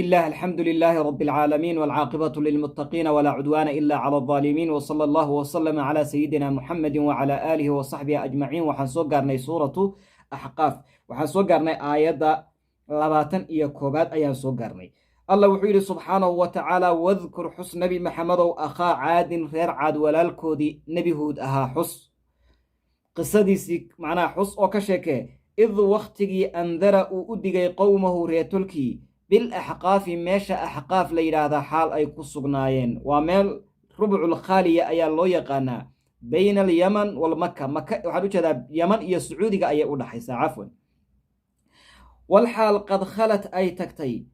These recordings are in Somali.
الله الحمد لله رب العالمين، والعاقبة للمتقين، ولا عدوان إلا على الظالمين، وصلى الله وسلم على سيدنا محمد وعلى آله وصحبه أجمعين. Waxaan soo gaarnay Suuratu Axqaaf. Waxaan soo gaarnay aayadda 21aad ayaan soo gaarnay. Allah wuxuu yidhi subxaanahu wa tacaala: واذكر, xus, Nebi Maxamedow, أخا عاد, reer Caad walaalkoodii Nebi Huud ahaa xus, qisadiisii macnaha xus oo ka sheekee. إذ, wakhtigii, أنذر, uu u digay, قومه, reetolkii, بالأحقاف, meesha Axqaaf la yidhaahdaa xaal ay ku sugnaayeen. Waa meel Rubcul Khaaliya ayaa loo yaqaanaa, bayna Alyaman walmaka, Maka waxaan u jeedaa, Yaman iyo Sacuudiga ayay u dhaxaysaa, cafwan. والحال قد خلت, ay tagtay,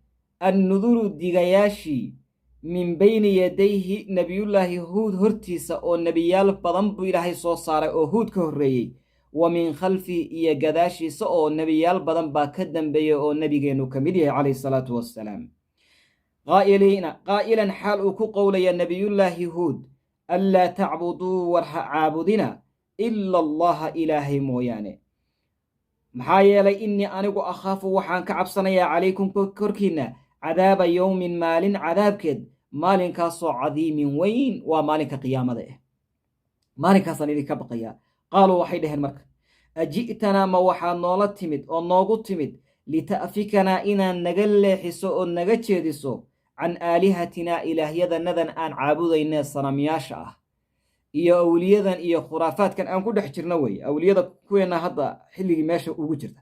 النذر, digayaashii, من بين يديه, Nebiyullaahi Huud hortiisa, oo nebiyaal badan buu Ilaahay soo saaray oo Huud ka horreeyey, ومن خلفه, iyo gadaashiisa oo nebiyaal badan baa ka dambeeyey oo nebigeennu ka mid yahay calayhi salaatu wassalaam. قائلين, قائلا, xaal uu ku qowlaya Nebiyullaahi Huud: ألا تعبدوا, war ha caabudina, إلا الله, Ilaahay mooyaane. Maxaa yeelay, إني, anigu, أخاف, waxaan ka cabsanayaa, عليكم, korkiinna, عذاب يوم, maalin cadaabkeed, maalinkaasoo عظيم, weyn. Waa maalinka qiyaamada ah, maalinkaasaan idinka baqayaa. قالوا, waxay dhaheen marka: أجئتنا, ma waxaad noola timid oo noogu timid, لتأفكنا, inaad naga leexiso oo naga jeediso, عن آلهتنا, ilaahyadanadan aan caabudayne sanamyaasha ah iyo awliyadan iyo khuraafaadkan aan ku dhex jirno weye, awliyada kuweena hadda xilligii meesha ugu jirta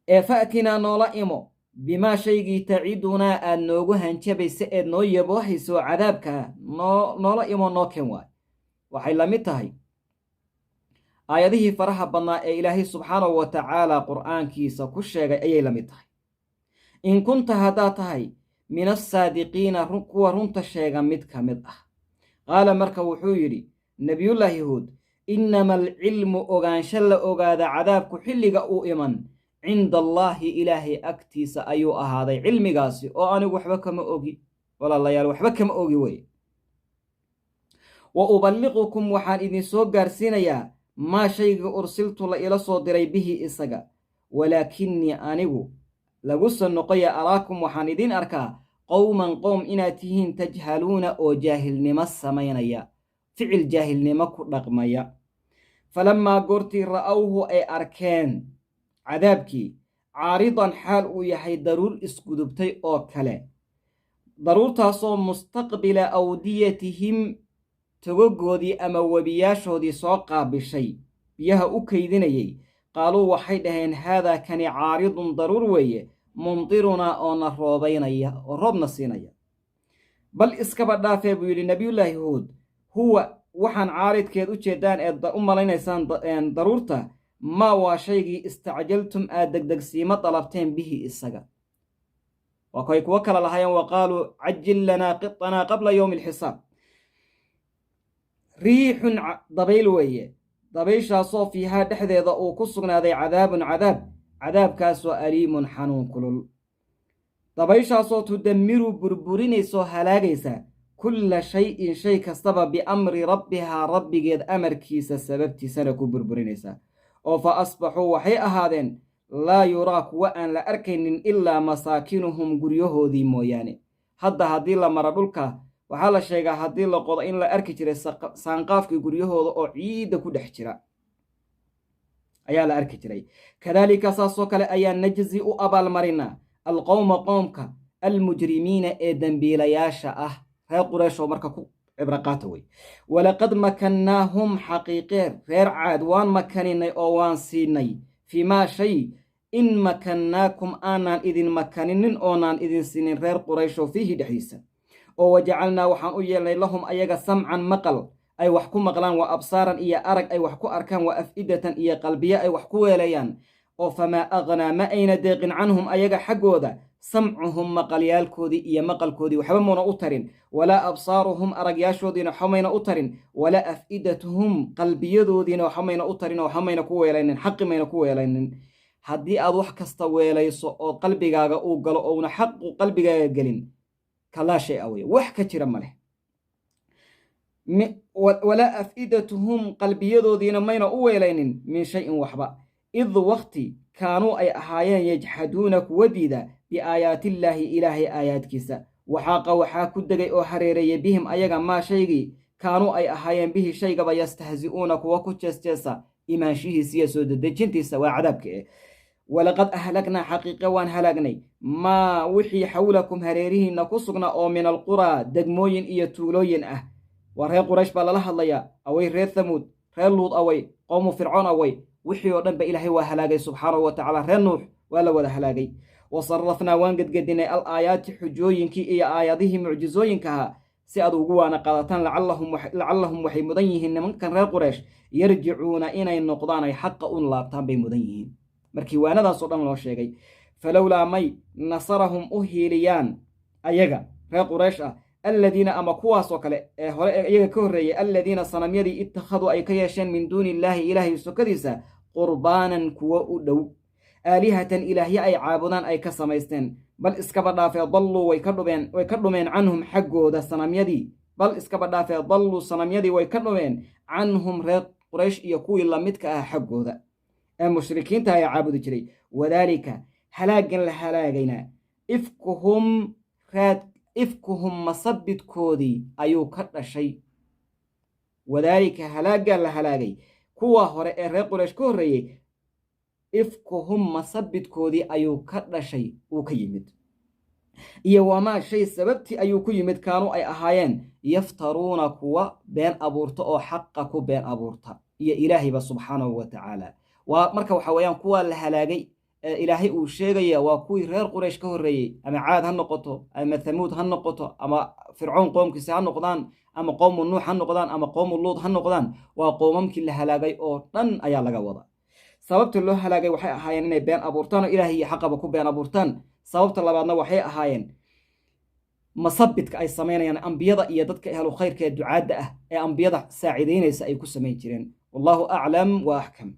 ee. فأتنا, noola imo, بما, shaygii, تعدنا, aad noogu hanjabaysa eed noo yaboohayso, cadaabkaa noola imo, noo ken waay. Waxay la mid tahay aayadihii faraha badnaa ee Ilaahay subxaanahu wa tacaala Qur'aankiisa ku sheegay ayay la mid tahay. إن كنت, haddaad tahay, من الصادقين, kuwa runta sheega mid ka mid ah. قال, marka wuxuu yidhi Nebiyullaahi Huud: إنما العلم, ogaansho la ogaada cadaabku xilliga uu iman, عند الله, Ilaahay agtiisa ayuu ahaaday cilmigaasi, oo anigu waxba kama ogi, walaalayaal, waxba kama ogi wey. وأبلغكم, waxaan idinsoo gaarsiinayaa, ما, shayga, أرسلت, la ila soo diray, به, isaga, ولكني, anigu lagu soo noqoya, أراكم, waxaan idin arkaa, قوما, qowm inaad tihiin, تجهلون, oo jaahilnimo samaynaya, ficil jaahilnimo ku dhaqmaya. فلما, goortii, رأوه, ay arkeen cadaabkii, عارضا, xaal uu yahay daruur isgudubtay oo kale, daruurtaasoo مستقبل أوديتهم, togogoodii ama webiyaashoodii soo qaabishay, biyaha u kaydinayay, قالوا, waxay dhaheen: هذا, kani, عارض, daruur weeye, ممطرنا, oo na roobaynaya oo roobna siinaya. Bal iskaba dhaafee, buu yidhi Nebiyullaahi Huud, هو, waxaan caaridkeed u jeedaan eed u malaynaysaan daruurta, ما, waa shaygii, استعجلتم, aad degdegsiimo dalabteen, به, isaga. Waa kay kuwo kale lahaayeen: وقالوا عجل لنا قطنا قبل يوم الحساب. ريح, dabayl weeye, dabayshaasoo فيها, dhexdeeda uu ku sugnaaday, عذاب, cadaab, cadaabkaasoo أليم, xanuun kulul, dabayshaasoo تدمر, burburinaysoo halaagaysa, كل شيء, shay kastaba, بأمر ربها, rabbigeed amarkiisa sababtiisana ku burburinaysa, oo فأصبحوا, waxay ahaadeen, لا يرى, kuwa aan la arkaynin, إلا مساكنهم, guryahoodii mooyaane. Hadda haddii la maro dhulka, waxaa la sheegaa haddii la qodo in la arki jiray saanqaafkii guryahooda oo ciidda ku dhex jira ayaa la arki jiray. كذلك, saasoo kale ayaa, نجزي, u abaalmarinaa, القوم, qoomka, المجرمين, ee dembiilayaasha ah. Reer Qureeshoo marka ku cibro qaata wey. ولقد مكناهم, xaqiiqeer reer Caad waan makaninay oo waan siinay, فيما, shay, إن مكناكم, aanaan idin makaninin oonaan idin siinin, reer Qurayshow, فيه, dhexdiisa, oo وجعلنا, waxaan u yeelnay, لهم, ayaga, سمعا, maqal ay wax ku maqlaan, وأبصارا, iyo arag ay wax ku arkaan, وأفئدة, iyo qalbiyo ay wax ku weelayaan, oo فما أغنى, ma ayna deeqin, عنهم, ayaga xaggooda, سمعهم, maqalyaalkoodii iyo maqalkoodii waxba muuna u tarin, ولا أبصارهم, aragyaashoodiina waxba mayna u tarin, ولا أفئدتهم, qalbiyadoodiina waxba mayna u tarin oo waxba mayna ku weelaynin, xaqi mayna ku weelaynin. Haddii aad wax kasta weelayso oo qalbigaaga uu galo ouna xaqu qalbigaaga gelin, kalaa shay a wey, wax ka jira ma leh. ولا أفئدتهم, qalbiyadoodiina mayna u weelaynin, من شيء, waxba. إذ, waqti, كانوا, ay ahaayeen, يجحدون, kuwa diida. Biaayaatillaahi, Ilaahay aayaadkiisa. Waxaaqa, waxaa ku degay oo hareereeyay, bihim, ayaga, maa shaygii, kaanuu, ay ahaayeen, bihi, shaygaba, yastahzi'uuna, kuwa ku jeesjeesa imaanshihiisa iyo soo dedejintiisa, waa cadaabka. Walaqad ahlaknaa, xaqiiqe waan halaagnay, maa wixii, xawlakum, hareerihiinna ku sugnaa oo min alquraa, degmooyin iyo tuulooyin ah. Waa reer Quraysh baa lala hadlayaa. Away reer Thamuud, reer Luud away, qowmu Fircoon away? Wixii oo dhan ba Ilaahay waa halaagay subxaanahu wa tacaala. Reer Nuux waa la wada halaagay. Wasarafnaa, waan gedgedinay, al aayaati, xujooyinkii iyo aayadihii mucjizooyinkahaa, si aad ugu waana qaadataan. Lacallahum, waxay mudan yihiin nimankan reer Quraysh, yarjicuuna, inay noqdaan ay xaqa un laabtaan bay mudan yihiin markii waanadaasoo dhan loo sheegay. Falowlaa may nasarahum u hiiliyaan ayaga reer Quraysh ah, alladiina, ama kuwaasoo kale ee hore ee iyaga ka horreeyey, alladiina, sanamyadii, ittakhaduu, ay ka yeesheen, min duuni illaahi, Ilaahay sokadiisa, qurbaanan, kuwo u dhow, aalihatan, ilaahyo ay caabudaan ay ka samaysteen. Bal iskaba dhaafee, dalluu, way ka dhumeen, way ka dhumeen, canhum, xaggooda, sanamyadii. Bal iskaba dhaafee, dalluu, sanamyadii way ka dhumeen, canhum, reer Quraysh iyo kuwii lamidka ah xaggooda ee mushrikiinta ay caabudi jiray. Wadaalika, halaaggan la halaagayna, ifkuhum, raad, ifkuhum, masabidkoodii ayuu ka dhashay. Wadaalika, halaaggan la halaagay kuwa hore ee reer Quraysh ka horreeyey, ifkuhum, masabidkoodii ayuu ka dhashay, uu ka yimid, iyo wamaa shay sababtii ayuu ku yimid, kaanuu, ay ahaayeen, yaftaruuna, kuwa been abuurta oo xaqa ku been abuurta iyo Ilaahayba subxaanahu wa tacaala. Waa marka waxa weeyaan kuwa la halaagay ee Ilaahay uu sheegaya waa kuwii reer Quraysh ka horreeyey, ama Caad ha noqoto, ama Thamuud ha noqoto, ama Fircoon qoomkiisa ha noqdaan, ama qowmu Nuux ha noqdaan, ama qowmu Luud ha noqdaan. Waa qoomamkii la halaagay oo dhan ayaa laga wada. Sababta loo halaagay waxay ahaayeen inay been abuurtaan oo Ilaahay iyo xaqaba ku been abuurtaan. Sababta labaadna waxay ahaayeen masabidka ay samaynayaan ambiyada iyo dadka ahlu khayrka ee ducaadda ah ee ambiyada saacidaynaysa ay ku samayn jireen. Wallahu aclam wa axkam.